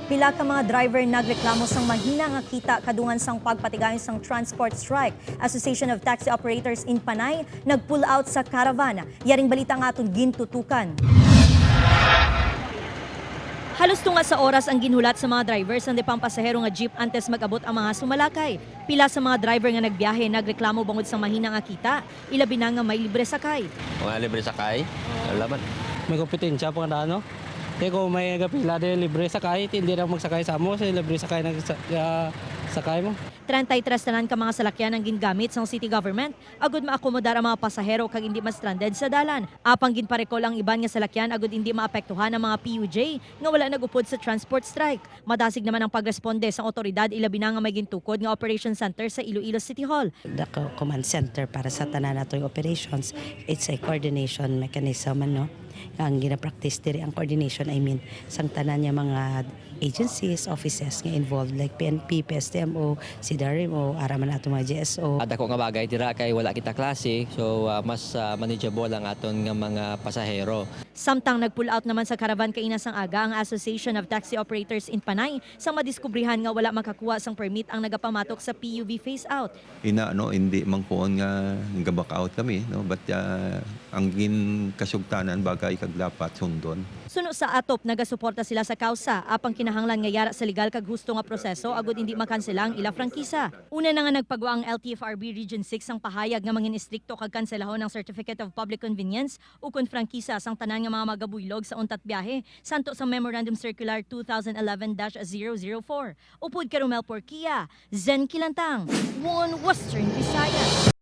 Pila ka mga driver nagreklamo sang mahina nga kita kadungan sang pagpatigayon sang transport strike. Association of Taxi Operators in Panay nag-pull out sa caravan. Yaring balita nga aton gintutukan. Halos tunga sa oras ang ginhulat sa mga drivers ang depang pasahero nga jeep antes mag-abot ang mga sumalakay. Pila sa mga driver nga nagbiyahe nagreklamo bangod sa mahina nga kita, ilabi na nga may libre sakay. Mga libre sakay, laman. May kompetensya pa nga ano. Kaya kung may nagapila din libre sakay, hindi na magsakay sa amo, sa libre sakay nag sakay mo. 33 tanan ka mga salakyan ang gingamit sang city government agud maakomodar ang mga pasahero kag hindi ma-stranded sa dalan. Apang ginparekol ang iban nga salakyan agud hindi maapektuhan ang mga PUJ nga wala nagupod sa transport strike. Madasig naman ang pagresponde sa otoridad, ilabi na nga may gintukod nga operation center sa Iloilo City Hall. The command center para sa tanan nato yung operations. It's a coordination mechanism, ano, ang gina-practice diri, ang coordination, I mean, sang tanan niya mga agencies, offices nga involved like PNP, PSTMO, CDRMO, ara man ato mga GSO. Dako nga bagay dira kay wala kita klase, so mas manageable ang aton nga mga pasahero. Samtang nag-pull out naman sa caravan kaina sang aga ang Association of Taxi Operators in Panay sa madiskubrihan nga wala makakuha sang permit ang nagapamatok sa PUV phase out. Ina, no, hindi man kuon nga nga out kami, no, but ang gin kasugtanan bagay kag dapat sundon. Suno sa ATOP, nagasuporta sila sa kausa apang kinahanglan nga yara sa legal kag husto nga proseso agud hindi makansela ang ila prangkisa. Una na nga nagpagwa ang LTFRB Region 6 ang pahayag nga mangin istrikto kag kanselahon ang Certificate of Public Convenience ukon prangkisa sang tanan nga mga magabuylog sa untat biyahe santo sa Memorandum Circular 2011-004. Upod kay Romel Porquia, Zen Kilantang, One Western Visayas.